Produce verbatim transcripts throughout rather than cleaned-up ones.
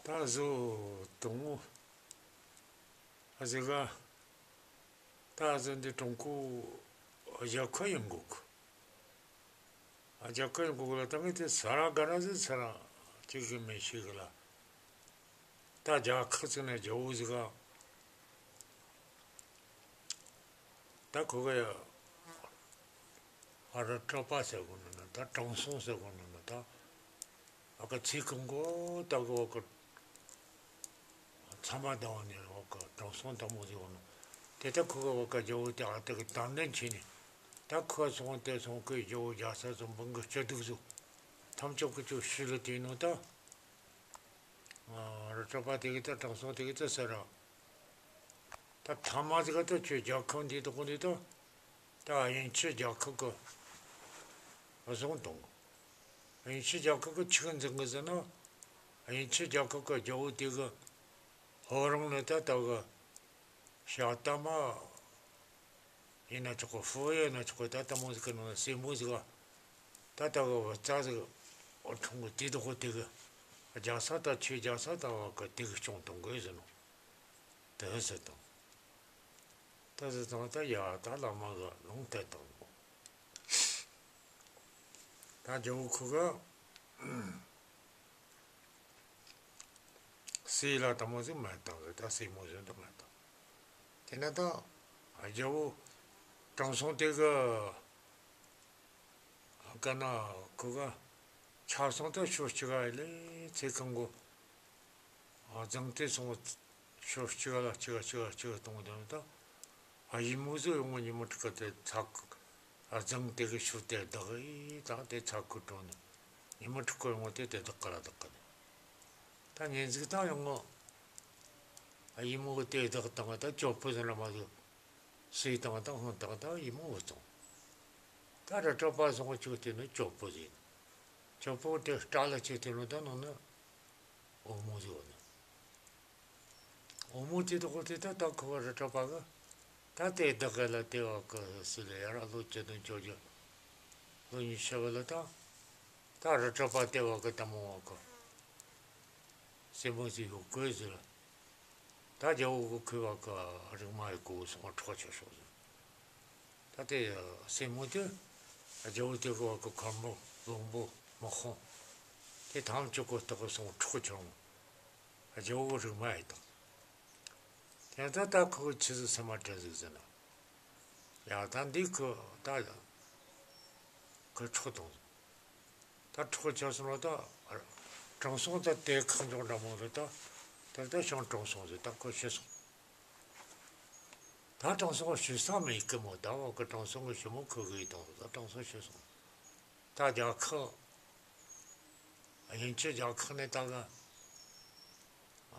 ད་བཟོ་དང་ངོ་། ཨ་ཟེ་ག་ད་བཟོ་འདི་ཀྲུང་གོ་རྒྱལ་ཁབ་ཡིན་གོ་གི། ཨ་རྒྱལ་ཁབ་ཡིན་གོ་གི་ལ། ད་ངས་དེ་ས་ར་ག་ར་ཟེ་ས་ར་ཅིག་གི་མི་ཤེས་གི་ལ། ད་རྒྱལ་ཁབ་ཚིག་ནས་རྒྱལ་བོ་ཟིག་ག་ད་ཁོ་ག་ཡ། ཨ་རི་གྲགས་པ་ཟེར་གོ་ནི་ན། ད་དྲང་སྲོང་ཟེར་གོ་ནི་ན། ད་ཨ་ཀ་ཚིག་གང་གོ་ད་གོ་ཨ་ཀ་ཚང་མ་ད་བ་ནི་ཨ་ཀ་དྲང་སྲོང་དྲང་མོ་ཟེར་གོ་ནི། དེ་ད་ཁོ་ག་ཨ་ཀ་རྒྱལ་བོ་དེ་ཨ་ཏི་གི་དམ་ལྡན་ཆེ་ནི། ད་ཁོ་སོང་དེ་སོང་ཁོའི་རྒྱལ་བོ་རྒྱ་ཚ་ཚོ་འབངས་གི་སྐྱིད་སྡུག་ཚོ་ཐམས་ཅད་ཀྱི་ཅུ་ཤི་ལ་དེ་ནོ་ད། ཨ་རི་གྲགས་པ་དེ་གི་ད་དྲང་སྲོང་དེ་གི་ད་ཟེར་ར། ད་ཐ་མ་ཟིག་ག་ད་ཁྱོད་རྒྱལ་ཁབ་འདི་དག་འདི་ད། ད་དབྱིན་ཇི་རྒྱལ་ཁབ་གི་བཟུང་བཏང་། དབྱིན་ཇི་རྒྱལ་ཁབ་གི་ཆི་གི་འཛིན་གི་ཟེར་ན། དབྱིན་ཇི་རྒྱལ་ཁབ་གི་རྒྱལ་བོ་དེ་གི་ཕོ་བྲང་ནི་ད་ད་གི་ཞྭ་དམར་ཡིན་ན་ཆོག་གི། ཧྥུ་ཡན་ཡིན་ན་ཆོག་གི། ད་དེ་མོ་ཟིག་གི་ནང་ན་སྲས་མོ་ཟིག་ག་ད་ད་གི་བུ་ཚ་ཟིག་འཁྲུངས་གི། དེ་དག་དེ་གི་རྒྱལ་ས་ད་ཆོས་རྒྱལ་ས་ད་བ་གི་དེ་གི་སྐྱོང་གཏོང་དགོས་ཟེར་ནོ། དེ་ཟེར་དང་། དེ་ཟེར་དང་ད་ཡ་ད་བླ་མ་གི་ལུང་བསྟན་དང་། ད་རྒྱལ་བོ་ཁོ་ག་སྲས་ལ་དེ་མོ་ཟིག་མེད་དང་། ད་སྲས་མོ་ཟིག་འདི་མེད་དང་། དེ་ན་ད་རྒྱལ་བོ་དྲང་སྲོང་དེ་གི་ག་ན་ཁོ་ག་ཆ་སོང་ད་ཕྱོགས་གཅིག་ག་ཡི་ལེ་ཚེ་གང་གོ། ཨ་རྫིང་དེ་སོང་ཕྱོགས་གཅིག་ལ་གཅིག་གཅིག་གཅིག་གཏོང་དང་ད། ཨ་ཡི་མུ་ཟོ་ཡོང་ངོ་ཉི་མ་དྲུག་ག་དེ་ཚ་ཁུ། ཨ་རྫིང་དེ་གི་ཤུལ་དེ་བདག་ཡི་ད་དེ་ཚ་ཁུ་གྲོང་ནི། ཉི་མ་དྲུག་ག་ཡོང་ངོ་དེ་དེ་བདག་ག་ལ་བདག་ག་ནི། ད་ཉིན་ཟིག་ད་ཡོང་ངོ། ཨ་ཡི་མུ་གི་དེ་བདག་དང་ད་ཅོ་ཕུ་ཟིན་ལ་མ་ཟོ། སྲས་དང་ད་ཧོན་དང་ད་ཡི་མུ་བུ་ཚང་། ད་རི་གྲགས་པ་སོང་གཅིག་དེ་ནི་ཅོ་ཕུ་ཟིན། ཅོ་ཕུ་དེ་སྐྲ་ལ་གཅིག་དེ་ནི་ད་ནང་ན་འོ་མོ་ཟིག་ཡོད་ནི། འོ་མོ་དེ་དག་དེ་ད་ད་ཁོ་བ་རི་གྲགས་པ་གི་ད་དེ་བདག་གི་ལ་དེ་བ་གི་སྲས་ལ་ཡར་ལོ་བཅུ་བདུན་བཅོ་བརྒྱད་ལོ་ཉི་ཤུ་བ་ལ་ད། ད་རི་གྲགས་པ་དེ་བ་གི་ད་མོ་བ་གི་སྲས་མོ་ཟིག་ཡོད་དགོས་ཟེར། ད་རྒྱལ་བོ་གི་ཁུ་བ་གི་རིག་མ་ཡི་གོ་སོང་འཕྲོག་ཆོག་ཤོག་ཟེར། ད་དེ་སྲས་མོ་དེ་རྒྱལ་བོ་དེ་གི་བ་གི་མཁན་པོ་བློན་པོ་དམག་དཔོན་དེ་ཐམས་ཅད་གོ་སྟག་གི་སོང་འཕྲོག་ཆོག་རྒྱལ་བོ་གི་རིག་མ་ཡི་དང་། དེ་ད་ད་ཁོ་གི་ཆི་ཟིག་སེམས་མ་དྲན་ཟིག་ཟེར་ན། ཡ་ད་འདི་ཁོ་ད་ཁོ་འཕྲོག་བཏང་། ད་འཕྲོག་ཆ་སོང་ལ་ད་དྲང་སྲོང་ད་དེ་ཁག་འཇོག་འདྲ་མོ་རེད་ད། དེ་ད་ཤང་དྲང་སྲོང་ཟེར་ད་ཁོ་ཤི་སོང་། ད་དྲང་སྲོང་ཤི་ས་མེད་གི་མོ། ད་བ་གི་དྲང་སྲོང་གི་ཞི་མོ་ཁོ་གི་ཡི་དང་ད་དྲང་སྲོང་ཤི་སོང་། ད་རྒྱལ་ཁབ་དབྱིན་ཇི་རྒྱལ་ཁབ་ནས་ད་གི་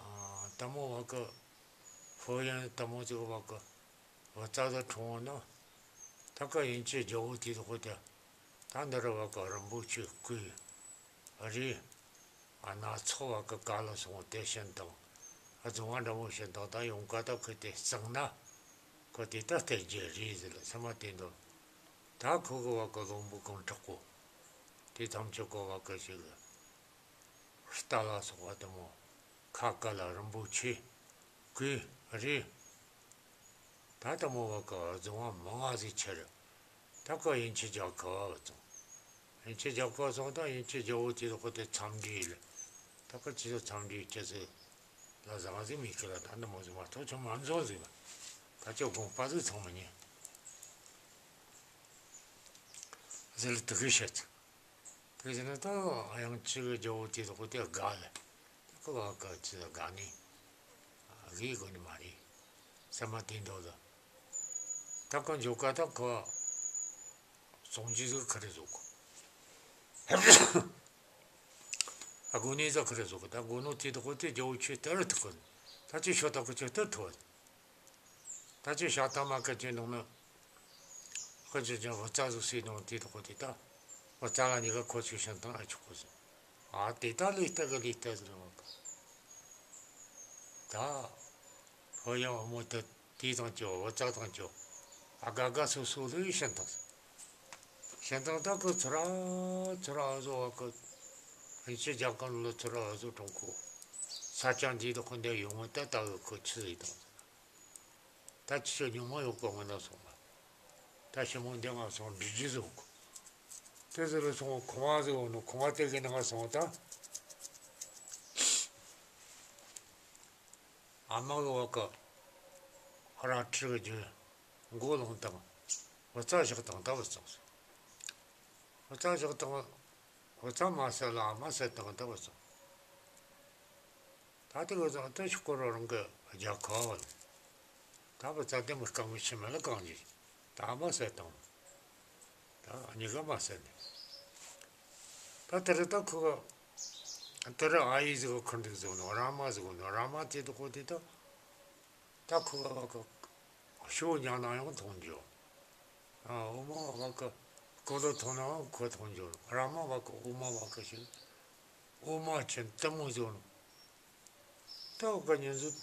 ཨ་ད་མོ་བ་གི་ཧྥུ་ཡན་ད་མོ་ཅིག་བ་གི་བུ་ཚ་ཟིག་འཁྲུངས་ན། ད་གི་དབྱིན་ཇི་རྒྱལ་བོ་དེ་དག་དེ་ད་འདི་རུ་བ་གི་རིན་པོ་ཆེ་བརྐོས་རེད། ཨ་ན་ཚོ་བ་གི་ག་ལ་སོང་དེ་བྱིན་བཏང་། རྫོང་བ་འདྲ་མོ་བྱིན་བཏང་། ད་ཡོང་ག་ད་ཁོས་དེ་གཙང་ན་ཁོ་དེ་ད་བསྟན་རྒྱུ་རེད་ཟེར་ལ་སེམས་མ་དེ་འདོད། ད་ཁོ་གི་བ་གི་བློན་པོ་གང་དྲག་པོ་དེ་ཐམས་ཅད་གོ་བ་གི་ཞིག་རྟ་ལ་སོགས་པ་དེ་མོ་ཁ་བཀལ་ལ་རིན་པོ་ཆེ་བརྐོས་རེད། ད་ལྟ་མོ་བ་གི་རྫོང་བ་མང་ང་ཟིག་ཁྱེར། ད་གི་དབྱིན་ཇི་རྒྱལ་ཁབ་བ་སོང་། དབྱིན་ཇི་རྒྱལ་ཁབ་སོང་ད་དབྱིན་ཇི་རྒྱལ་བོ་དེ་དག་དེ་འཚམས་འདྲི་ལ། ད་གི་ཅི་ཟིག་འཚམས་འདྲི་ཅི་ཟིག་ལ་བཟང་ཟིག་མི་ཁི་ལ། ད་འདི་མོ་ཟིག་མ་གཏོགས་ཁྱོད་མ་འཛོམས་ཟིག་ལ། ད་ཁྱོད་དགོངས་པ་ཟིག་ཚང་མི་ཉན་ཟེར་ལ་དེ་གི་བཤད་ཚུལ། དེ་བཞིན་ད་དབྱིན་ཇི་གི་རྒྱལ་བོ་དེ་དག་དེ་དགའ་ལ། ད་ཁོ་བ་གི་ཅི་ལ་དགའ་ནི། དགའ་དགོས་ནི་མ་རེད། སེམས་མ་དེ་འདོད་ལ། ད་ཁོ་འཇོག་ག་ད་ཁོ་སོང་རྒྱུ་ཟིག་ཁ་རེ་བཟོ་གོ། ཨ་དགོས་ནི་ཟིག་ཁ་རེ་བཟོ་གོ། ད་དགོས་ནོ་དེ་དག་དེ་རྒྱལ་བོ་ཁྱོས་སྟེར་ཐུབ་གོ། ད་ཁྱོས་ཤོ་ད་ཁོ་ཁྱོས་སྟེར་ཐུབ། ད་ཁྱོད་ཤ་ཐ་མ་གི་ཁྱོད་ནང་ན་ཁོ་ཁྱོད་ཀྱང་བུ་ཚ་ཟིག་སྲས་ནང་དེ་དག་དེ་ད་བུ་ཚ་ལ་ཉེ་གི་ཁོ་ཆོས་བྱིན་བཏང་ཨེ་ཆོག་གོ་ཟེར། ཨ་དེ་ད་ལས་ལྟ་གི་ལས་ལྟ་ཟེར་བ་གི། ད་ཧོ་ཡང་བུ་མོ་དེ་དེ་དང་ཅོ་བུ་ཚ་དང་ཅོ་ཨ་དགའ་དགའ་སོ་སོ་ལོས་བྱིན་བཏང་ཟེར། བྱིན་བཏང་ད་ཁོ་ཚུར་ར་ཚུར་ར་བཟོ་བ་གི། ཕན་ཆད་རྒྱ་གར་ལ་ཚུར་ར་བཟོ་གྲོང་ཁོ། ས་ཆ་འདི་དག་ཁོ་འདི་ཡོང་བ་ད་ལྟ་གི་ཁོ་ཆི་ཟིག་དང་། ད་ཅི་ཆོ་ཉུང་མ་ཡོད་གོ་ང་ན་སོང་བ། ད་ཞི་མོ་འདི་ང་སོང་འབྲི་རྒྱུ་ཟིག་གོ། དེ་ཟིག་ལ་སོང་ཁང་བ་ཟིག་ཡོད་ནོ། ཁང་བ་དེ་གི་ནང་སོང་ད། ཨ་མ་གི་བ་ཀ་ར་ཁྲི་གི་རྒྱུ་མགོ་ལོང་དང་། བུ་ཚ་བཞག་དང་ད་བུ་ཚ། བུ་ཚ་བཞག་དང་། བུ་ཚ་མ་བསད་ལ་ཨ་མ་བསད་དང་ད་བུ་ཚ། ད་དེ་གི་ཚོ་དེ་ཤོག་གོ་རོ་རང་གི་རྒྱ་ཁ་བ་ལ། ད་བུ་ཚ་དེ་མི་རྐང་མི་ཤི་མེད་ལ་གང་ཡིན། ད་ཨ་མ་བསད་དང་། ད་གཉིས་ཀ་མ་བསད་ནས། ད་དེ་རེད་ད་ཁོ་ག་དེ་རེད། ཨ་ཡེ་ཟིག་ག་ཁུར་འདུག་ཟེར་ནོ། ར་མ་ཟེར་ནོ། ར་མ་དེ་དག་གོ་དེ་ད། ད་ཁོ་ག་བ་ཀ་ཤོ་ཉག་ན་ཡང་མཐོང་རྒྱུ། ཨ་འོ་མ་བ་ཀ་སྐོར་ལ་ཐོན་ནའང་ཁོ་མཐོང་རྒྱུ། ར་མ་བ་ཀ་འོ་མ་བ་ཀ་ཞིག་འོ་མ་ཆེན་དེ་མོ་ཟེར་ནོ། ད་བ་ཀ་ཉན་ཟིག་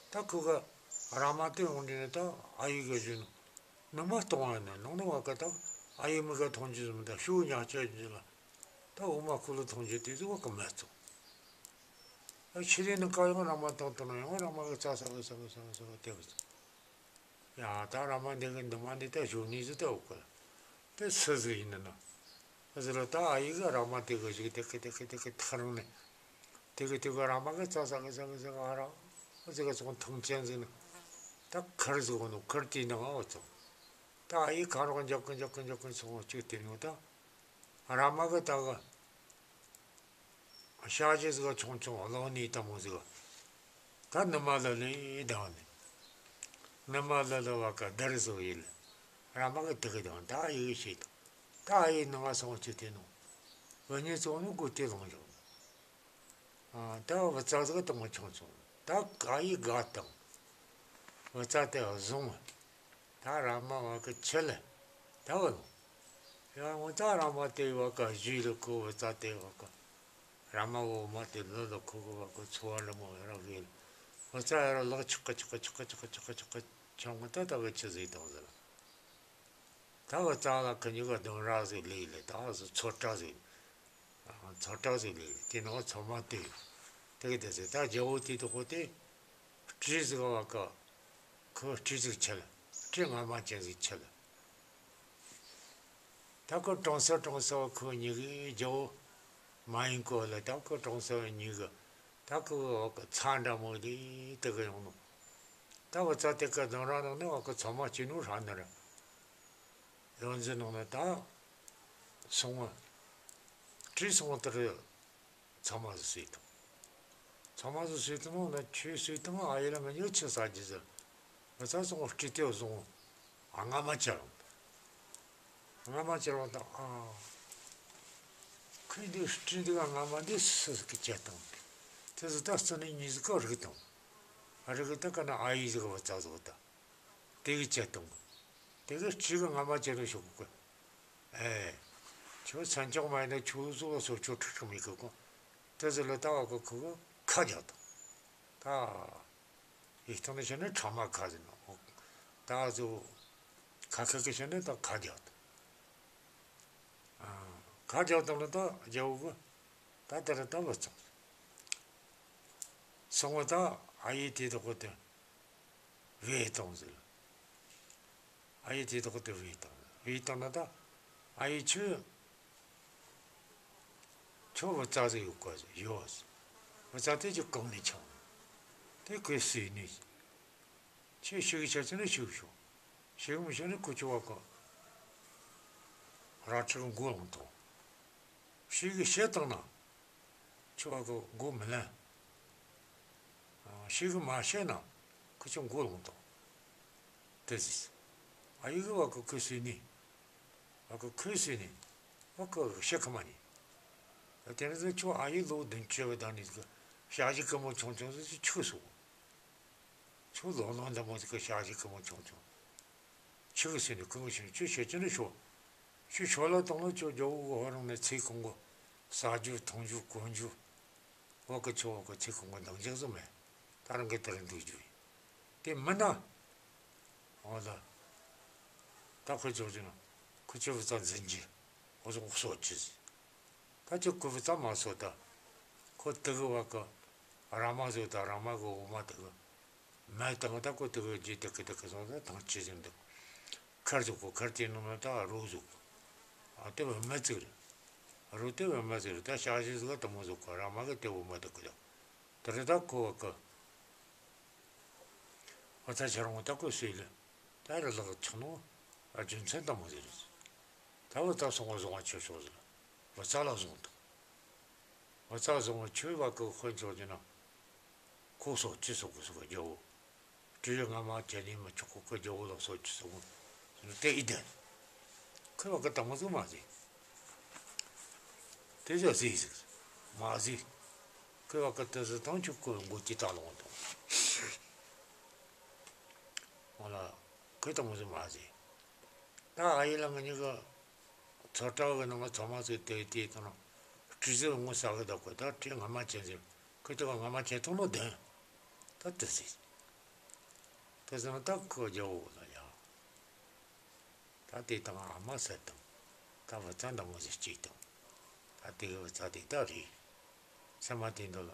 ད་ཁོ་ག་ར་མ་དེ་འོང་དུས་ནས་ད་ཨ་ཡེ་ག་ཞུས་ནོ། ནུ་མ་གཏོང་བ་ནི་ནང་ནས་བ་ཀ་ད་ཨ་ཡེ་མི་ག་མཐོང་རྒྱུ་ཟིག་མི་ད། ཤོ་ཉག་ཅན་ཟིག་ལ་ད་འོ་མ་ཁོ་ལ་མཐོང་རྒྱུ་དེ་ཟིག་བ་ཀ་མེད་ཚོ། ཨ་ཕྱི་རེ་ནི་ཀ་ཡང་ར་མ་བཏང་བཏང་ན་ཡང་ར་མ་གི་ཙ་ས་གི་ས་གི་ས་གི་ས་གི་དེ་གི་ས། ཡ་ད་ར་མ་འདི་གི་འདི་མ་འདི་ད་ཞོ་ནི་ཟིག་ད་འོ་ཀ་ལ། དེ་སུ་ཟིག་ཡིན་ན་ན། ཟེར་ལ་ད་ཨ་ཡེ་གི་ར་མ་དེ་གི་ཞིག་དེ་གི་དེ་གི་དེ་གི་ཐག་རིང་ནས། དེ་གི་དེ་གི་ར་མ་གི་ཙ་ས་གི་ས་གི་ས་གི་ཨ་ར། ཟིག་གི་ཚོང་ཐུང་ཅན་ཟིག་ནི། ད་ཁར་ཟིག་འོ་ནོ། ཁར་དེའི་ནང་ཨ་བ་ཚོ། ད་ཨ་ཡེ་ཁ་རོག་འཇོག་གི་འཇོག་གི་འཇོག་གི་ཚོང་གཅིག་དེ་ནོ་ད། ར་མ་གི་ད་གི་ཞག་བཞི་ཟིག་ཆུང་ཆུང་གློ་ནི་དེ་མོ་ཟིག་ད་ནུ་མ་ལ་ལས་བཏང་ནས། ནུ་མ་ལ་ལ་བ་ཀ་དར་ཟོ་ཡིན་ལ། ར་མ་གི་དེ་གི་དང་ད་ཨ་ཡེ་བྱེད་དང་། ད་ཨ་ཡེ་ནང་ང་སོང་ཅི་དེ་ནོ། བུ་གཉིས་ཚོ་ནི་སྒོ་དེ་ལོང་བྱུང་། ཨ་ད་བུ་ཚ་ཟིག་དེ་མོ་ཆུང་ཆུང་། ད་ཨ་ཡེ་དགའ་དང་། བུ་ཚ་དེ་བཟུང་། ད་ར་མ་བ་ཀ་ཁྲིད་ལ་ད་བུད་ལོང་། ཡ་ངོ་ད་ར་མ་དེ་བ་ཀ་གཞུས་ལ་ཁོ་བུ་ཚ་དེ་བ་ཀ་ར་མ་འོ་མ་དེ་ལོ་ལོ་ཁོ་གི་བ་ཀ་ཚོ་བ་ར་མོ་ཡ་ར་གི་ལ། བུ་ཚ་ཡ་ར་ལག་ཆག་ག་ཆག་ག་ཆག་ག་ཆག་ག་ཆག་ག་ཆག་ག་ཆང་གི་ད་ད་གི་ཆི་ཟིག་དང་ཟེར། ད་བུ་ཚ་ལ་ཁི་གཉིས་ཀ་གདོང་ར་ཟིག་ལས་ལ་ད་ཟིག་ཚོ་གྲ་ཟིག་ཚོ་གྲ་ཟིག་ལས་དེ་ནང་ཚོ་མ་དེ་དེ་གི་དེ་ཟིག་ད་རྒྱལ་པོ་དེ་དོ་ཁོ་དེ་སྤྲེའུ་ཟིག་བ་ཀ་ཁོ་སྤྲེའུ་ཟིག་ཁྲིད་ལ། སྤྲེའུ་རྔ་མ་ཅན་ཟིག་ཁྲིད་ལ། ད་ཁོ་གྲོང་གསེབ་གྲོང་གསེབ་ཁོ་གཉིས་ཀའི་རྒྱལ་པོ་མ་ཡིན་གོ་ལ། ད་ཁོ་གྲོང་གསེབ་གཉིས་ཀ་ད་ཁོ་བ་ཀ་ཚ་འདྲ་མོ་དེ་དེ་གི་ཡོང་ནོ། ད་བུ་ཚ་དེ་ཀ་གདོང་ར་ནང་ནས་བ་ཀ་ཚོ་མ་ཅི་ནོ་ཧྲ་ནི་ར། ཡོང་ཟིན་ནང་ན་ད་སོང་བ། སྤྲེའུ་སོང་བ་དེ་རུ་ཚང་མ་ཟིག་གསོས་དང་། ཚང་མ་ཟིག་གསོས་དང་ནང་ན་ཁྱོད་གསོས་དང་ཨ་ཡེ་ལ་ང་གཉིས་ཆི་ཟ་རྒྱུ་ཟེར། བུ་ཚ་སོང་བ་སྤྲེའུ་དེ་བཟུང་བ། ཨ་རྔ་མ་ཅན་རང་དང་། རྔ་མ་ཅན་རང་དང་ཨ། ཁོས་འདི་སྤྲེའུ་འདི་ག་རྔ་མ་འདི་སུ་གི་ཅན་དང་། དེ་ཟིག་ད་སོང་ནས་གཉིས་ཟིག་ག་རིག་དང་། ཨ་རིག་ད་ག་ན་ཨ་ཡེ་ཟིག་བུ་ཚ་ཟིག་ད། དེ་གི་ཅན་དང་། དེ་གི་སྤྲེའུ་གི་རྔ་མ་ཅན་རང་ཤོག་གི། ཨེ། ཁྱོད་སེམས་ཅན་མ་ཡིན་ན་ཁྱོད་བཟོ་བ་སོ་ཁྱོད་ཁྲིག་ཁྲིག་མི་དགོས་གོ། དེ་ཟིག་ལ་ད་བ་གི་ཁོ་གི་ཁ་རྒྱག་དང་། ད། ཡིག་ཐོག་ནས་བཤད་ན་ཁྲག་མ་ཁ་ཟེར་ནོ། ད་གཟོད་ཁ་ཁ་གི་བཤད་ན་ད་ཁ་རྒྱག་དང་། ཨ། ཁ་རྒྱག་དང་ལ་ད་རྒྱལ་པོ་གི་ད་དེ་ར་ད་བུ་ཚ་སོང་བ་ད་ཨ་ཡེ་དེ་དག་གི་དེ། བོས་བཏང་ཟེར། ཨ་ཡེ་དེ་དག་དེ་བོས་བཏང་། བོས་བཏང་ན་ད་ཨ་ཡེ་ཁྱོད་ཁྱོད་བུ་ཚ་ཟིག་ཡོད་ག་ཟེར། ཡོད་ཟེར། བུ་ཚ་དེ་ཅིག་གང་ནས་ཆགས། དེ་ཁོས་གསོས་ནས། ཁྱོད་ཤི་གི་ཆ་ཆེ་ན་ཤི་ཤོག་ཤི་གི་མི་ཤི་ན་ཁོ་ཁྱོད་བ་ག་ར་ཁྲི་གི་མགོ་ལོང་དང་། ཤི་གི་བཤད་བཏང་ན། ཁྱོད་བ་གི་མགོ་མི་ལེན། ཨ། ཤི་གི་མ་བཤད་ན་ཁོ་ཁྱོད་མགོ་ལོང་དང་། དེ་ཟིག་ཨ་ཡེ་གི་བ་གི་ཁོས་གསོས་ནི། བ་གི་ཁོས་གསོས་ནི། བ་གི་བཤད་ཁ་མ་ཉན། དེ་ནས་ཟེར་ཁྱོད་ཨ་ཡེ་ལོ་བདུན་ཅུ་བ་དང་ནི་ཟིག་གི་ཞག་བཞི་གི་མོ་ཆུང་ཆུང་ཟིག་ཆུག་སོང་། ཁྱོད་ལོ་ལོན་འདི་མོ་ཟིག་གི་ཞག་བཞི་གི་མོ་ཆུང་ཆུང་། ཆི་གི་ཟེར་ནས་གང་གི་ཟེར་ནས་ཁྱོད་བཤད་ཀྱི་ནི་ཤོག་ཁྱོད་ཤོ་ལོ་གཏོང་ལོ་ཁྱོད་རྒྱལ་པོ་གི་ཧོ་རང་ནས་ཚེ་གང་གི་ཟ་རྒྱུ་འཐུང་རྒྱུ་གོན་རྒྱུ། བ་གི་ཁྱོད་བ་གི་ཚེ་གང་གི་འདང་རྒྱག་ཟིག་མེད། ད་རང་གི་དེ་རིང་འདུག་རྒྱུ་ཡིན། དེ་མིན་ན། འོ་ད། ད་ཁོས་ཆོག་ཅི་ན། ཁོ་ཁྱོད་བུ་ཚ་འཛིན་རྒྱུ། འོ་ཟོག་གསོད་རྒྱུ་ཟིག་ད་ཁྱོད་ཁོ་བུ་ཚ་མ་གསོད་ད། ཁོ་དེ་གི་བ་གི་ར་མ་ཟོ་ད་ར་མ་གི་འོ་མ་དེ་གི་མེ་བཏང་། ད་ཁོ་དེ་གི་རྗེས་དེ་གི་དེ་གི་སོང་ད་ཐང་ཆུ་ཟིན་འདུག་ཁར་ཟོ་ཁོ་ཁར་དེ་ནང་ན་ད་རོ་ཟོ་ཁོ། ཨ་དེ་བ་མེ་ཙིག་རེད། རོ་དེ་བ་མེ་ཙིག་རེད། ད་ཞག་བཞི་ཟིག་ལ་དེ་མོ་ཟོ་ཁོ། ར་མ་གི་དེ་འོ་མ་དེ་གི་ད། དེ་རེད། ད་ཁོ་བ་གི་བུ་ཚ་ཁྱེར་འོང་། ད་ཁོ་སུས་ལས་ད་རི་ལག་ཆགས་ནོ། ཨ་རྒྱུ་མཚན་དེ་མོ་ཟིག་རེད། ད་བུ་ཚ་སོང་བ་བཟུང་བ་ཁྱེར་ཤོག་ཟེར། བུ་ཚ་ལ་བཟུང་འདུག་བུ་ཚ་བཟུང་བ་ཁྱོད་བ་གི་དཔོན་ཆོག་རྒྱུ་ན་ཁོ་སོ་ཅི་སོ་གི་སོ་གི་རྒྱལ་བོ། སྤྲེའུ་ང་མ་ཁྱེར་ནས་མི་ཆོག་གོ་གི། རྒྱལ་བོ་ལ་སོ་ཅི་སོ་གི་དེ་ཨི་དན། ཁོས་བ་གི་དེ་མོ་ཟིག་མ་ཟེར། དེ་ཟོ་ཟིག་ཟིག་མ་ཟེར། ཁོས་བ་གི་དེ་ཟིག་དང་ཆོག་གི། མགོ་ཅི་ད་ལོང་དང་། ང་ལ་ཁོས་དེ་མོ་ཟིག་མ་ཟེར། ད་ཨ་ཡེ་ལ་ང་གཉིས་ཀ་ཚོ་གྲྭ་བའི་ནང་ང་ཚང་མ་ཚོས་དེ་དེ་དང་སྤྲེའུ་ཟིག་ངོ་ཟ་གི་ད་གོ། ད་སྤྲེའུ་ང་མ་ཁྱེར་ཟེར། ཁོས་དེ་ག་ང་མ་ཁྱེར་ཐོང་ནོ་བདེན། ད་དེ་ཟེར། དེ་ཟེར་ན་ད་ཁོ་རྒྱལ་བོ་ལ་ཡ། ད་དེ་དང་ཨ་མ་བསད་དང་། ད་བུ་ཚ་འདང་ངོ་ཟིག་སྐྱེས་དང་། ད་དེ་གི་བུ་ཚ་དེ་ད་རེད། སེམས་མ་དེ་འདོད་ལ།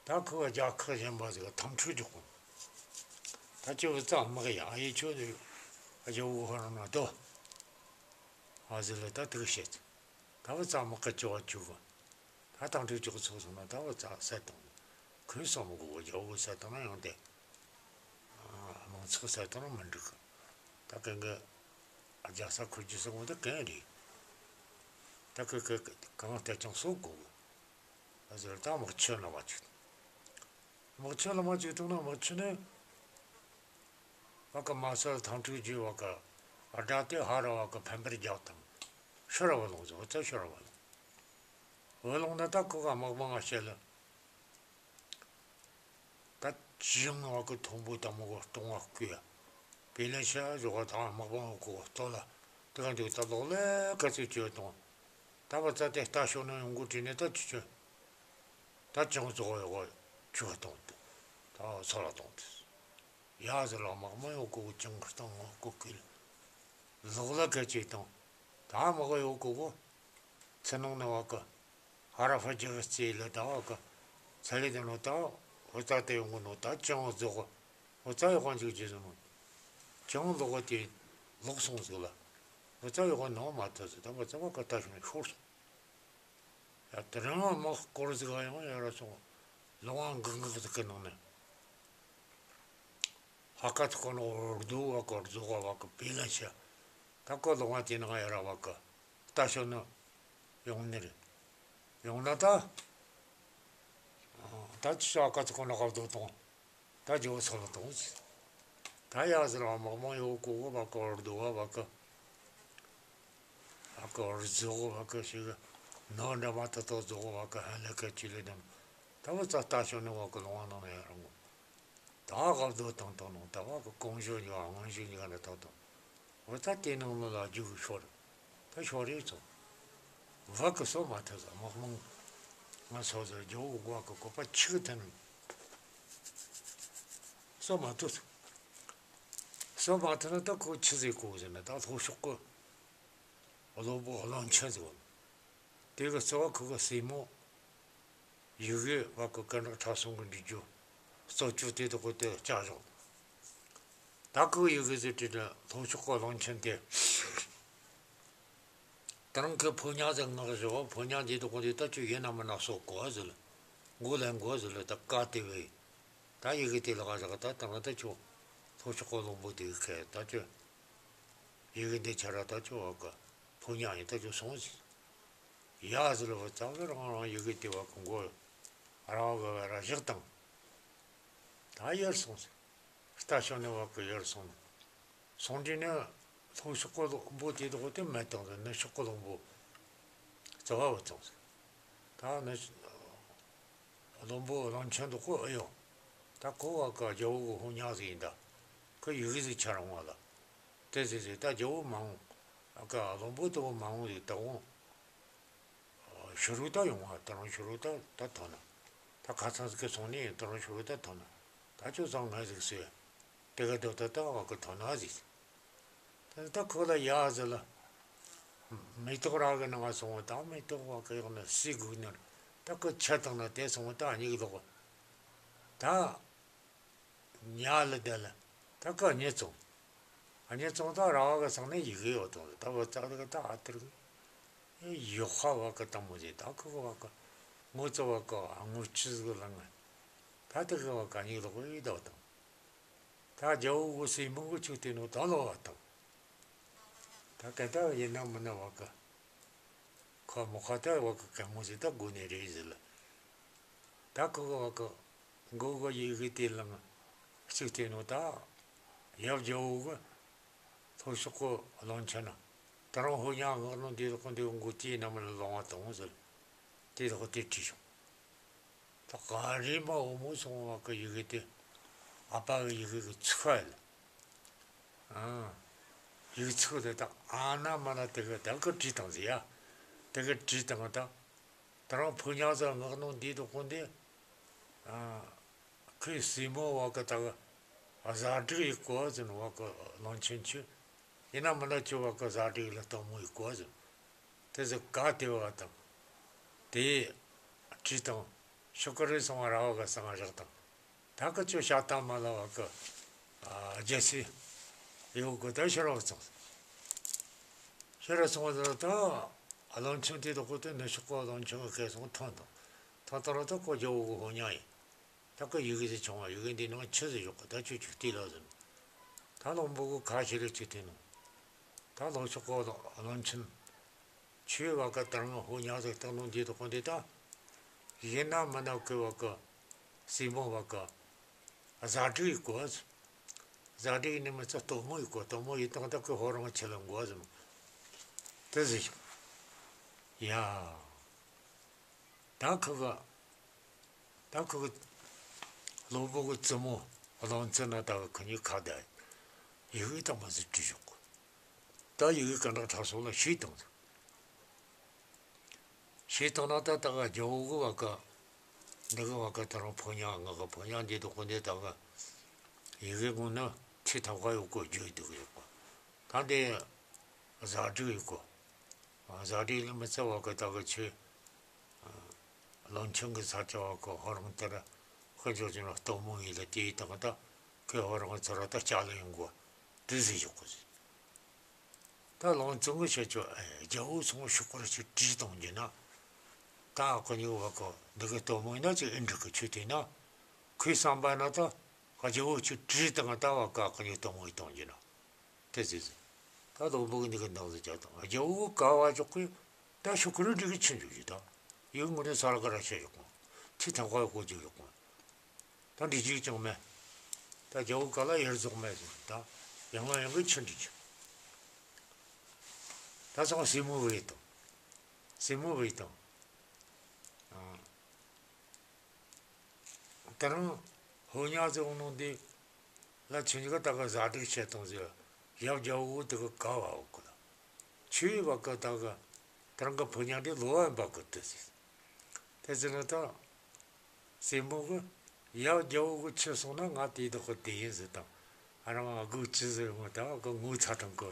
ད་ཁོ་བ་རྒྱལ་ཁག་གཞན་པ་ཟིག་ག་འཐབ་འཁྲུག་རྒྱག་གོ། ད་ཁྱོད་བུ་ཚ་དམག་ཡ་ཡེ་ཆོད་དེ་རྒྱལ་བོ་ཧོ་རང་ན་དོ། ཨ་ཟི་ལ་ད་དེ་གི་བཤད། ད་བུ་ཚ་དམག་གི་ཅོ་བ་ཆུ་གོ། ད་དང་འཁྲུག་ཅོག་ཚོགས་སོང་ན་ད་བུ་ཚ་བསད་དང་། ཁོས་སོང་མི་དགོས་གོ། རྒྱལ་བོ་བསད་དང་ན་ཡང་དེ། ཨ་མང་ཚོགས་བསད་དང་ན་མི་འགྲིག་གི། ད་གན་གི་རྒྱལ་ས་ཁུར་རྒྱུ་སོང་བ་ད་གན་རེད། ད་གི་གི་གང་ལྟར་ཀྱང་སོ་དགོས་གི། ཨ་ཟེར། ད་དམག་ཆུ་ལ་མ་བཅུག་དམག་ཆུ་ལ་མ་བཅུག་དང་ན་དམག་ཆུ་ནི་བ་གི་མ་སལ་ཐང་ཁྲུག་རྒྱུ་བ་གི་དགྲ་དེ་ཧ་ར་བ་གི་འཕེན་པར་རྒྱག་དང་། ཤི་ར་བ་ལོང་ཟེར། བུ་ཚ་ཤི་ར་བ་ལོང་། བུ་ལོང་ན་ད་ཁོ་ག་དམག་དཔུང་ང་བཤད་ལ། ད་ཅི་ཡང་བ་གི་མཐོན་པོ་དམ་གོ་སྟོང་བ་བརྐོས་ཡ། པེ་ལན་ཤ་བཞོ་ག་དང་དམག་དཔུང་བ་གོ་སྟོད་ལ། དེ་ག་འདུག་ད་ལོག་ལ་ག་ཚོད་ཅི་ཡོད་དང་། ད་བུ་ཚ་དེ་ལྟ་ཞོག་ན་ཡོང་གོ་དྲིས་ནས་ད་ཅི་ཅི། ད་ཅང་རྫོགས་ཡོད་གོ་ཆུ་བ་གཏོང་དུ། ད་ཚོ་ལ་གཏོང་དུ། ཡ་ཟེར་ལ་དམག་མི་ཡོད་གོ་གོ་ཅང་གི་སྟོང་ངོ་གོ་གི་ལོག་ལ་ག་ཅི་དང་། ད་དམག་ཡོད་གོ་གོ་ཚེ་ནང་ནས་བ་གི་ཧ་ར་ཧྥ་རྒྱལ་རྩེ་ལ་ད་བ་གི་ཚ་ལེ་དེ་ནོ་ད་བུ་ཚ་དེ་ཡོང་གོ་ནོ་ད་ཅང་རྫོགས། བུ་ཚ་ཡོད་གོ་འཇུག་རྒྱུ་ཟེར་ནོ། ཅང་ལོག་གོ་དེ་ལོག་སོང་ཟིག་ལ། བུ་ཚ་ཡོད་གོ་ནོ་མ་ཐུབ་ཟིག་ད་བུ་ཚ་བ་གི་ལྟ་ཞོག་ནས་ཤོར་སོང་། ཡ་དེ་རིང་དམག་སྐོར་ཟིག་ག་ཡང་ཡ་ར་སོང་། ལོང་བ་འགག་འགག་ཟིག་གི་ནང་ནས། ཧ་ཀ་ཚོ་ཁོ་ནོ་རྡོ་བ་གི་རྫོགས་བ་གི་པེ་ལན་ཤ། ད་ཁོ་ལོང་བ་དེ་ནང་ཡ་ར་བ་གི་ལྟ་ཞོག་ནི་ཡོང་ནི་རེད། ཡོང་ན་ད། ད་ཅི་ཧ་ཀ་ཚོ་ཁོ་ནོ་ག་རྡོ་གཏོང་། ད་རྒྱལ་བོ་སོ་ལ་གཏོང་ཟེར། ད་ཡ་ཟེར་བ་དམག་དམག་ཡོད་གོ་གོ་བ་གི་རྡོ་བ་བ་གི། བ་གི་རྫོགས་བ་གི་ཞིག་ནོ་འདྲ་མ་ཐོ་ཐོ་རྫོགས་བ་གི་ཧན་ལེ་གི་ཅི་ལེ་དང་། ད་བུ་ཚ་ལྟ་ཞོག་ནི་བ་གི་ལོང་བ་ནང་ན་ཡ་རང་གོ། ད་ག་རྡོ་བཏང་བཏང་ནོ་ད་བ་གི་གོང་ཞོ་ཉི་ག་སྔོན་ཞོ་ཉི་ག་ན་ཐོ་ཐོ། བུ་ཚ་དེ་ནང་ལོ་ལ་རྒྱུག་ཤོར། ད་ཤོར་རེ་ཚོ། བ་གི་སོ་མ་ཐུབ་ས་དམག་དམག་ང་སོ་ཟེར་རྒྱལ་བོ་བ་གི་བཀོད་པ་ཆིག་ཐུན། སོ་མ་ཐུབ་ས། སོ་མ་ཐུབ་ན་ད་ཁོ་ཆི་ཟིག་གོ་ཟེར་ན་ད་ལྷོ་ཕྱོགས་གི་བློན་པོ་བློན་ཆེན་ཟིག་ཡོད། དེ་གི་རྩ་བ་ཁོ་གི་སྲས་མོ། ཡི་གེ་བ་གི་ཀུན་རིག་ཁྲ་སྲོང་གི་འབྲི་རྒྱུ། རྩོད་རྒྱུ་དེ་དག་གོ་དེ་བཅའ་བཞག་ད་ཁོ་ཡི་གེ་ཟིག་བྲིས་ནས་ལྷོ་ཕྱོགས་གི་བློན་ཆེན་དེ། ད་རང་གི་ཕོ་ཉ་ཟིག་མངགས་བཞག་ཕོ་ཉ་འདི་དག་གོ་དེ་ད་ཁྱོད་ཡིན་ན་མིན་ན་གསོད་དགོས་ཟེར་ལ། མགོ་ལེན་དགོས་ཟེར་ལ་ད་བཀའ་དེ་བས། ད་ཡི་གེ་དེ་ལག་བཞག་ད་ད་རང་ད་ཁྱོད་ལྷོ་ཕྱོགས་གི་བློན་པོ་དེ་གི་ཁ་ད་ཁྱོད། ཡི་གེ་འདི་ཁྱེར་ར་ད་ཁྱོད་བ་གི་ཕོ་ཉ་ཡིན་ད་ཁྱོད་སོང་ཟིག་ཡ་ཟེར་ལ་བུ་ཚ་གི་རང་རང་ཡི་གེ་དེ་བ་གི་མགོ་ར་བ་གི་བ་ར་བཞག་དང་། ད་ཡར་སོང་ཟིག་ལྟ་ཞོག་ནི་བ་གི་ཡར་སོང་། སོང་དུས་ནི་ལྷོ་ཕྱོགས་གི་བློན་པོ་དེ་དག་དེ་མེད་དང་ཟེར། ནུབ་ཕྱོགས་གི་བློན་པོ་རྩ་བ་བུད་སོང་ཟིག་ད་ནི་བློན་པོ་བློན་ཆེན་དག་གོ་ཨེ་ཡོང་། ད་ཁོ་བ་གི་རྒྱལ་བོ་གི་ཕོ་ཉ་ཟིག་ཡིན་ད། ཁོ་ཡི་གེ་ཟིག་ཁྱེར་འོང་བ་ལ། དེ་ཟེར་ཟེར་ད་རྒྱལ་བོ་མ་འོང་། ཨ་ཀ་བློན་པོ་དེ་བོ་མ་འོང་ཟིག་ད་འོང་། ཕྱི་རུ་ད་ཡོང་བ་ད་རུང་ཕྱི་རུ་ད་ད་ཐོན་ན། ད་ཁ་སང་ཟིག་གི་སོང་ནས་ད་རུང་ཕྱི་རུ་ད་ཐོན་ན། ད་ཁྱོད་ཚང་ང་ཟིག་ཟེར། དེ་ག་དོ་ད་ད་བ་གི་ཐོན་ན་ཟིག་དེ་ད་ཁོ་ལ་ཡ་ཟེར་ལ། མེ་ཏོག་ར་གི་ནང་སོང་བ་ད་མེ་ཏོག་བ་གི་ཡོག་ནི་སི་གུག་ནི་ད་གི་ཆ་དང་ན་དེ་སོང་བ་ད་གཉིད་ལོག་ད། ཉལ་ལ་བསྡད་ལ། ད་ག་གཉིད་སོང་། གཉིད་སོང་ད་ར་བ་གི་སང་ནས་ཡི་གེ་ཡོད་དང་ད་བ་ཙག་ལི་གི་ད་ཨ་ཐིར་གི། ཡོག་ཧ་བ་གི་དང་མོ་ཟེ་ད་ཁུ་གི་བ་གི་ངོ་ཚ་བ་གི་ངོ་ཆི་ཟིག་ལ་ང་། ད་དེ་གི་བ་གི་གཉིད་ལོག་ཡི་ད་དང་། ད་རྒྱལ་བོ་གི་སྲས་མོ་གི་ཆུ་དེ་ནོ་ད་ལོ་བ་དང་། ད་ག་ད་ཡིན་ན་མིན་ན་བ་གི། ཁོ་མོ་ཁ་ད་བ་གི་གད་མོ་ཟེ་ད་དགོས་ནི་རེད་ཟེར་ལ། ད་ཁོ་གི་བ་གི་མགོ་གི་ཡི་གེ་དེ་ལ་ང་གཅིག་དེ་ནོ་ད། ཡབ་རྒྱལ་བོ་གི་ལྷོ་ཕྱོགས་གི་གླང་ཆེན་ན། ད་རུང་ཧོ་ཉ་ངག་ནང་འདི་དག་འདི་མགོ་དེ་ན་མིན་ལ་ལོང་བ་དང་ཟེར། དེ་དག་དེ་བྲིས་བྱུང་། ད་ག་རེ་མ་འོ་མོ་སོང་བ་གི་ཡི་གེ་དེ། ཨ་ཕ་གི་ཡི་གེ་གི་ཚིག་ཁ་ལ། ཨ། ཡིག་ཚིག་དེ་ད་ཨ་ན་མ་ན་དེ་གི་ད་གི་བྲིས་བཏང་ཟེ་ཡ། དེ་གི་བྲིས་བཏང་ད། ད་རུང་ཕུ་ཉག་ཟ་ངག་ནང་འདི་དག་གོ་འདི། ཨ། ཁོའི་སྲས་མོ་བ་གི་ད་གི་བཟའ་སྒྲིག་ཡི་གོ་ཟེར་ནོ་བ་གི་གླང་ཆེན་ཆུ། ཡིན་ན་མིན་ན་ཁྱོད་བ་གི་བཟའ་སྒྲིག་ལ་སྟོན་མོ་ཡི་གོ་ཟེར། དེ་ཟིག་ག་དེ་བ་དང་། དེ་བྲིས་དང་ཤོག་གུ་རེ་སོང་བ་ར་བ་གི་སང་རག་དང་། ད་གི་ཁྱོད་ཤ་སྟག་མ་ལ་བ་གི། ཨ། རྒྱལ་སྲས་ཡོད་གི་ད་ཤི་ར་སོང་། ཤི་ར་སོང་བ་ད་གླང་ཆེན་དེ་དག་གོ་དེ་ནུབ་ཕྱོགས་གི་གླང་ཆེན་གི་སྐད་སོང་ཐོན་དང་། ཐོན་དང་ར་ད་ཁོ་རྒྱལ་བོ་གི་ཕོ་ཉ་ཡིན། ད་གི་ཡི་གེ་ཟིག་བྱུང་བ་ཡི་གེ་འདི་ནང་ཆི་ཟིག་ཡོད་གི་ད་ཁྱོད་ཅིག་བལྟས་ལ་ཟེར། ད་བློན་པོ་གི་ཁ་ཤས་རེ་ཅིག་བལྟས་ནོ། ད་ལྷོ་ཕྱོགས་གི་གླང་ཆེན། ཆུའི་བ་ག་ད་རུང་ཕོ་ཉ་ཟིག་བཏང་ནོ་འདི་དག་གོ་འདི་ད། ཡིན་ན་མིན་ན་ཁོའི་བ་གི་སྲས་མོ་བ་གི་བཟའ་སྒྲིག་ཡི་གོ་ཟེར། བཟའ་སྒྲིག་ནི་མི་ཚད་སྟོན་མོ་ཡི་གོ། སྟོན་མོ་ཡི་དང་ད་ཁོའི་ཧོ་རང་ཆེ་ལ་འགོ་ཟེར། དེ་ཟེར་ཞིག་ཡ། ད་ཁོ་གི། ད་ཁོ་གི་བློན་པོ་གི་བཙུན་མོ་གླང་བཙན་ན་ད་གི་ཁོ་གཉིས་ཁ་བརྡ་ཡི་གེ་དང་མ་ཟིག་བྲིས་ཞོག་གི། ད་ཡི་གེ་ག་འདྲ་ཁྲ་སོང་ལ་ཤེས་དང་ཟིག་ཤེས་དང་ན་ད་ད་ག་རྒྱལ་བོ་གི་བ་ག་འདི་གི་བ་ག་ད་རུང་ཕོ་ཉ་ང་གི་ཕོ་ཉ་འདི་དག་གོ་འདི་ད་ག་ཡི་གེ་ངོ་ན་ཁྲི་ཐམ་ཀ་ཡོད་གོ་བརྗོད་འདུག་ཡོད་གོ། ད་འདི་བཟའ་སྒྲིག་ཡོད་གོ། བཟའ་སྒྲིག་ལ་མི་ཚད་བ་ག་ད་ག་ཆུ། གླང་ཆེན་གི་ས་ཆ་བ་ག་ཧོ་རང་ལྟར་ཁོ་ཇོ་ཇོ་ན་སྟོན་མོ་ཡིན་ལ་དེའི་དང་ད་ཁོས་ཧོ་རང་ཚོ་ར་ད་ལྕགས་ལ་ཡོང་གོ། དེ་ཟིག་ཞོག་གོ་ཟིག་ད་གླང་བཙན་གི་བཤད་ཆོག་ཨེ་རྒྱལ་བོ་སོང་ཤོག་གོ་ར་ཅིག་བྲིས་གཏོང་རྒྱུ་ན། ད་ཁོ་གཉིས་བ་ག་འདི་གི་སྟོན་མོ་ཡིན་ན་ཅིག་ཨེ་འགྲིག་གི་ཆུ་དེ་ན། ཁོའི་བསམ་པ་ན་ད་རྒྱལ་བོ་ཆུ་བྲིས་དང་ད་བ་ག་ཁོ་གཉིས་སྟོན་མོ་ཡིན་གཏོང་རྒྱུ་ན། དེ་ཟེར་ཟེར། ད་བློན་པོ་གི་འདི་གི་འདང་ཟེར་རྒྱག་དང་རྒྱལ་བོ་གི་ཀ་བ་ཅོག་གི་ད་ཤོག་གུ་རུ་འགྲིག་གི་ཆི་འཇུག་གི་ད། ཡུལ་ངོ་རེ་ས་ར་ག་ར་ཆེ་ཡོག་གོ། ཐི་ཐང་ཁ་ཡོག་གོ་འཇུག་ཡོག་གོ། ད་འདི་འཇུག་ཅང་མེད། ད་རྒྱལ་བོ་ག་ལ་ཡར་རྫོགས་མེད་ཟེར་ད། ཡང་ལ་ཡང་གི་ཆི་འགྲིག་གི། ད་སོང་སྲས་མོ་བོས་དང་། སྲས་མོ་བོས་དང་། ཨ། ད་རུང་ཧོ་ཉ་ཟེར་འོང་ནོ་འདི་ལ་ཆུ་ཉི་ག་ད་ག་བཟའ་སྒྲིག་བྱེད་དང་ཟེར། ཡབ་རྒྱལ་བོ་དེ་གི་ཀ་བ་འོག་གི་ལ། ཆུའི་བ་ག་ད་ག་ད་རང་གི་ཕོ་ཉ་འདི་ལོ་བ་འབབ་གི་དེ་ཟེར། དེ་ཟེར་ན་ད་སྲས་མོ་གི་ཡབ་རྒྱལ་བོ་གི་ཆུ་སོང་ན་ང་དེའི་དག་གི་དེ་ཡིན་ཟེར་དང་། ཨ་རང་ང་དགོས་ཅི་ཟེར་མོ་ད་གི་ངོ་ཚ་དང་གི་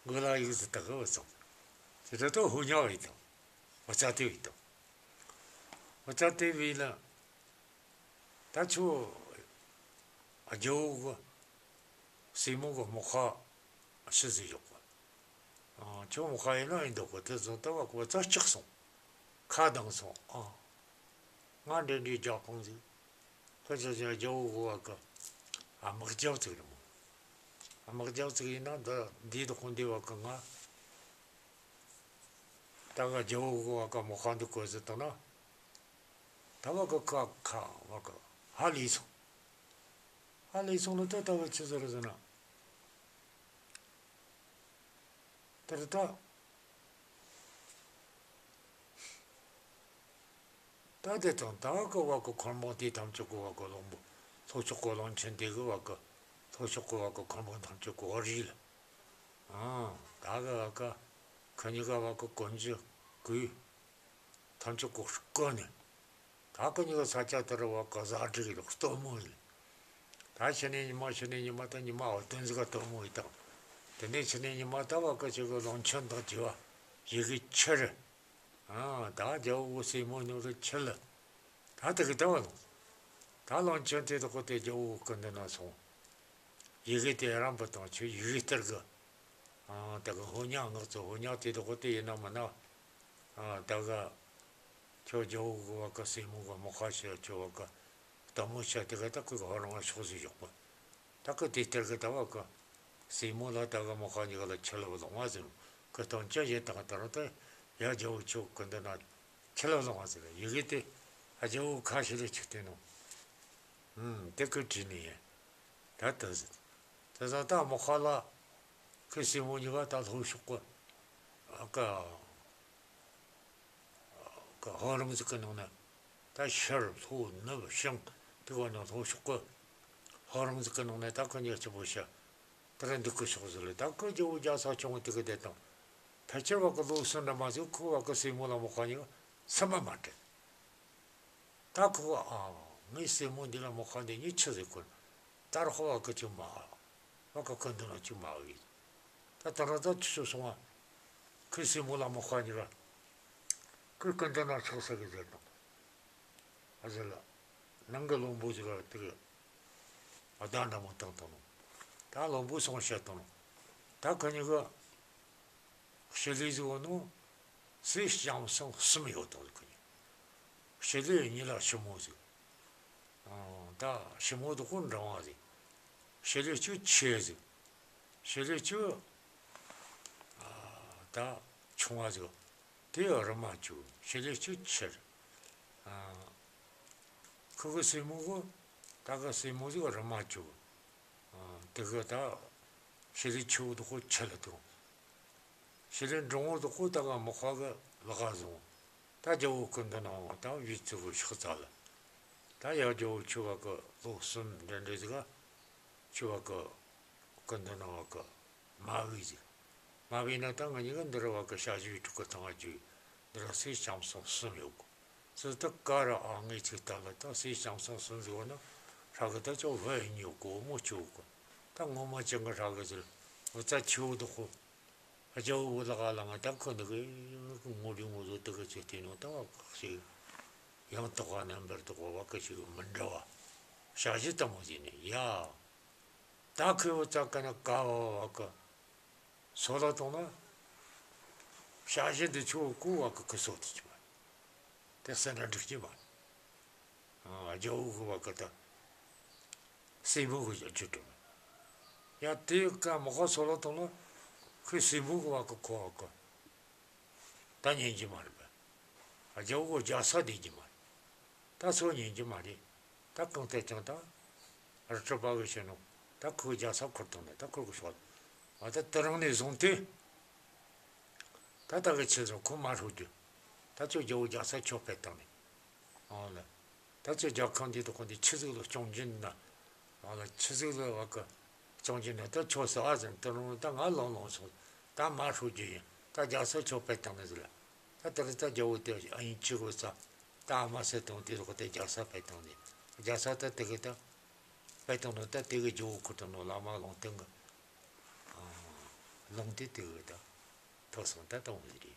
མགོ་ལ་ཡིག་ཟེར་ད་གི་བ་སོང་། ཟེར་ད་ད་ཧོ་ཉ་བ་ཡིན་དང་། བ་ཙ་དེ་བས་དང་། བ་ཙ་དེ་བས་ལ། ད་ཁྱོད་རྒྱལ་བོ་གི་སྲས་མོ་གི་རྨོག་ཁ་ཤི་ཟིག་ཡོད་གི། ཨ། ཁྱོད་རྨོག་ཁ་ཡིན་ན་ཡིན་འདུག་གི། དེ་ཚོ་ད་བ་གི་བ་ཙ་སྐྲག་སོང་། ཁ་གདངས་སོང་། ཨ། ང་འདྲེ་འདྲེ་རྒྱག་ཕངས་ཟིག་ཁོ་ཚོ་ཚོ་རྒྱལ་བོ་གི་བ་གི། ཨ། དམག་རྒྱག་ཚིག་རེད་མོ། དམག་རྒྱག་ཚིག་ཡིན་ན་འདི་འདིའི་དོག་འདི་བ་གི་ང་། ད་ག་རྒྱལ་བོ་གི་བ་ག་རྨོག་ཁ་འདི་བཀོལ་ཟེར་བཏང་ན། ད་བ་ག་ཁ་ཁ་བ་ག་ཧ་ལས་སོང་། ཧ་ལས་སོང་ནི་ད་ད་བ་ཆི་ཟེར་ཟེར་ན། དེར་ད། ད་དེ་དང་ད་གི་བ་གི་འཁོར་མོ་དེ་ཐམས་ཅད་གི་བ་གི་གླང་པོ། ལྷོ་ཕྱོགས་གི་གླང་ཆེན་དེ་གི་བ་གི། ལྷོ་ཕྱོགས་གི་བ་གི་འཁོར་མོ་ཐམས་ཅད་གི་བ་རིལ། ཨང་། ད་གི་བ་གི་ཁི་གཉིས་ཀ་བ་གི་གོན་རྒྱུ་གོས་ཐམས་ཅད་གི་བཀོན་ནས། ད་གི་གཉིས་ཀ་ས་ཆ་དེར་བ་གི་བཟའ་སྒྲིག་ཡོད། སྟོན་མོ་ཡིན། ད་ཕྱི་ནས་ཉི་མ་ཕྱི་ནས་ཉི་མ་ད་ཉི་མ་འོ་དོན་ཟིག་ག་སྟོན་མོ་ཡིན་དང་། དེ་ནས་ཕྱི་ནས་ཉི་མ་ད་བ་གི་ཆེ་གི་གླང་ཆེན་དང་བཅས་ ཡི་གེ་ཁྱེར། ཨ། ད་རྒྱལ་པོ་གི་སྲས་མོ་ཉོ་རུ་ཁྲིད་ལ། ད་དེ་གི་ད་བ་ལོངས། ད་བློན་ཆེན་དེ་དག་གོ་དེ་རྒྱལ་པོ་གི་སྐུ་མདུན་ན་སོང་། ཡི་གེ་དེ་རམ་པ་དང་ཁྱོད་ཡི་གེ་ལྟར་གི། ཨ། ད་གི་ཧོ་ཉ་ངག་ཚོ་ཧོ་ཉ་དེ་དག་གོ་དེ་ཡིན་ན་མིན་ན། ཨ། ད་གི་ཁྱོད་རྒྱལ་པོ་གི་བ་གི་སྲས་མོ་གི་མོ་ཁ་ཤ་ཁྱོད་བ་གི་སྟག་མོ་ཤ་དེ་གི་ད་གི་ཧོ་རང་ང་ཕྱོགས་སུ་བཞག་པ། ད་གི་དེ་ལྟར་གི་ད་བ་གི་སྲས་མོ་ལ་ད་གི་མོ་ཁ་གཉིས་ཀ་ལ་ཁྲིད་ལ་བུད་ལོང་བ་ཟེར། གི་སྟོན་ཅན་ཡེ་དང་ད་རུང་ད་ཡ་རྒྱལ་པོ་ཁྱོད་གི་འདི་ན་ཁྲིད་ལ་བུད་ལོང་བ་ཟེར། ཡི་གེ་དེ་རྒྱལ་པོ་ཁ་ཤས་ལ་ཅིག་སྟོན་ནོ། ཨུམ། དེ་གི་བྲིས་ནི་ཡིན། ད་ད་ཟེར། དེ་ཟ་ད་མོ་ཁ་ལ་གི་སྲས་མོ་གཉིས་ཀ་ད་ལྷོ་ཕྱོགས་གི་ཨ་གི་གི་ཧོ་རང་ཟིག་གི་ནང་ན། ད་ཤར་ལྷོ་ནུབ་བྱང་དེ་བ་ན་ལྷོ་ཕྱོགས་གི་ཧོ་རང་ཟིག་གི་ནང་ན་ད་གི་ཉག་ཆི་པོ་ཤ་དེ་ར་འདུག་གི་ཕྱོགས་ཟིག་ལ། ད་གི་རྒྱལ་པོ་རྒྱ་ཚ་ཆུང་ངུ་དེ་གི་བསྡད་དང་། ཕལ་ཆེར་བ་གི་ལོ་གསུམ་འདྲ་མ་ཟིག་ཁོ་བ་གི་སྲས་མོ་ལ་མོ་ཁ་གཉིས་ཀ་སེམས་པ་མ་དྲན། ད་ཁོ་བ། ཨ། ངའི་སྲས་མོ་འདི་ལ་མོ་ཁ་འདི་གཉིས་ཆི་ཟིག་གོ། ད་ར་ཁོ་བ་གི་ཅིག་མ། བ་གི་སྐུ་མདུན་ལ་ཅིག་མ་བུད། ད་ད་ར་ད་ཆི་ཆོ་སོང་བ། ཁོའི་སྲས་མོ་ལ་མོ་ཁ་གཉིས་ཀ་ཁོའི་སྐུ་མདུན་ན་ཕྱག་འཚལ་གི་ཟེར་དང་། ཨ་ཟེར་ལ། ནང་གི་བློན་པོ་ཟིག་ལ་དེ་གི་ཨ་ད་འདྲ་མོ་བཏང་བཏང་ནོ། ད་བློན་པོ་སོང་བཤད་བཏང་ནོ། ད་ཁོ་གཉིས་ཀ་ཞི་ལི་ཟིག་ཡོད་ནོ། སྲས་ལྕམ་སྲིང་གསུམ་ཡོད་དོ་ཟིག་ཁོ་གཉིས། ཞི་ལི་གཉིས་ལ་ཞི་མོ་ཟིག། ཨང་། ད་ཞི་མོ་དེ་ཁོ་འབྲིང་བ་ཟིག། ཞི་ལི་གཅིག་ཆེ་ཟིག། ཞི་ལི་གཅིག་ཨ་ད་ཆུང་བ་ཟིག། དེ་རུ་མ་བཅུག། ཞི་ལི་གཅིག་ཆེ། ཨ། ཁོ་གི་སྲས་མོ་གི། ད་གི་སྲས་མོ་ཟིག་རུ་མ་བཅུག། ཨ། དེ་གི་ད་ཞི་ལི་ཆེ་བོ་དེ་ཁོ་ཁྲིད་ལ་བཏང་། ཞི་ལི་འབྲིང་བོ་དེ་ཁོ་ད་གི་མོ་ཁ་གི་ལག་ག་བཟུང་། ད་རྒྱལ་པོ་སྐུ་མདུན་ནང་ད་བུད་ཚུར་གི་ཕྱག་འཚལ་ལ། ད་ཡ་རྒྱལ་པོ་ཁྱོད་བ་གི་ལོ་གསུམ་འདྲ་འདྲ་ཟིག་ག་ཁྱོད་བ་གི་སྐུ་མདུན་ནང་བ་གི་མ་བུད་ཟིག། མ་བུད་ན་ད་ང་གཉིས་ཀ་འདི་རུ་བ་གི་ཞ་ཞི་བའི་ཕྲུ་གུ་ཐང་ང་རྒྱུ། འདི་རུ་སྲས་ལྕམ་སྲིང་གསུམ་ཡོད་གོ། ཙི་ད་ག་ར་ཨ་ངའི་ཚིག་ལྟར་ལ་ད་སྲས་ལྕམ་སྲིང་གསུམ་ཟིག་ཡོད་ན་ཧྲ་གི། ད་ཅོག་བུད་ཡིན་ཡོད་གོ་མོ་ཅོག་གོ། ད་ངོ་མ་ཅན་གི་ཧྲ་གི་ཟེར། འུ་ཚ་ཆེ་བོ་དེ་ཁོ། རྒྱལ་པོ་ལག་ལ་ང་ད་ཁོ་འདི་གི་ངོ་རིས་ངོ་བཟོ་དེ་གི་ཚེ་དེ་ནོ་ད་བ་གི་ཞིག། ཡང་དག་པ་རྣམ་པར་དག་པ་བ་གི་ཞིག་མི་འདྲ་བ། ཞ་ཞི་ལྟ་མོ་ཟིག་ནི་ཡ། ད་ཁོས་འུ་ཚ་ག་ན་ག་བ་བ་གི་སོ་ལ་གཏོང་ན། ཞ་ཞི་འདི་ཆོ་གོ་བ་གི་ཁོ་སོ་དེ་ཆོ་བ། དེ་སེ་འདྲ་འགྲིག་གི་བ། ཨ། རྒྱལ་པོ་གི་བ་གི་ད་སྲས་མོ་གི་རྒྱུ་དྲུག་མ། ཡ་དེ་ཀ་མོ་ཁ་སོ་ལ་གཏོང་ན། ཁོའི་སྲས་མོ་གི་བ་གི་ཁོ་བ་གི་ད་ཉན་གྱི་མ་རེད་པ། རྒྱལ་པོ་གི་རྒྱལ་ས་བསྡད་ཀྱི་མ་རེད། ད་སོ་ཉན་གྱི་མ་རེད། ད་གང་ལྟར་ཀྱང་ད་རི་ཁྲོད་པ་གི་ཕྱི་ནང་ད་ཁོའི་རྒྱལ་ས་ཁུར་བཏང་ནས་ད་ཁུར་གི་ཤོག། ཨ། ད་དེ་རིང་ནས་བཟུང་སྟེ། ད་ལྟ་གི་ཆི་ཟིག་ཁོ་མ་ཧྲོ་རྒྱུ། ད་ཁྱོད་རྒྱལ་པོ་རྒྱལ་ས་ཁྱོད་ཕེབས་བཏང་ནས། ཨོ་ལེ། ད་ཁྱོད་རྒྱལ་ཁམས་འདི་དག་ཁོ་འདི་ཆི་ཟིག་ལ་སྐྱོང་རྒྱུ་ན། ཨོ་ལེ། ཆི་ཟིག་ལ་བ་གི་སྐྱོང་རྒྱུ་ན། ད་ཁྱོད་ཟེར་བ་ཟིན་དུ་རུང་ད་ང་ལོང་ལོང་སོང་། ད་མ་ཧྲོ་རྒྱུ་ཡིན། ད་རྒྱལ་ས་ཁྱོད་ཕེབས་བཏང་ནས་ཟེར་ལ། ད་དེ་རིང་ད་རྒྱལ་པོ་དེ་ཨ་ཡིན་ཆི་གོ་ས། ད་ཨ་མ་ཟེར་དང་དེ་དག་དེ་རྒྱལ་ས་ཕེབས་བཏང་ནས། རྒྱལ་ས་ད་དེ་གི་ད་ཕེབས་བཏང་ནོ་ད་དེ་གི་རྒྱལ་པོ་ཁུར་བཏང་ནོ་བླ་མ་ལུང་བསྟན་གི། ཨ། ལུང་དེ་དེ་གི་ད་ཐོས་སོང་ད་དང་བོ་ཟིག་རེད།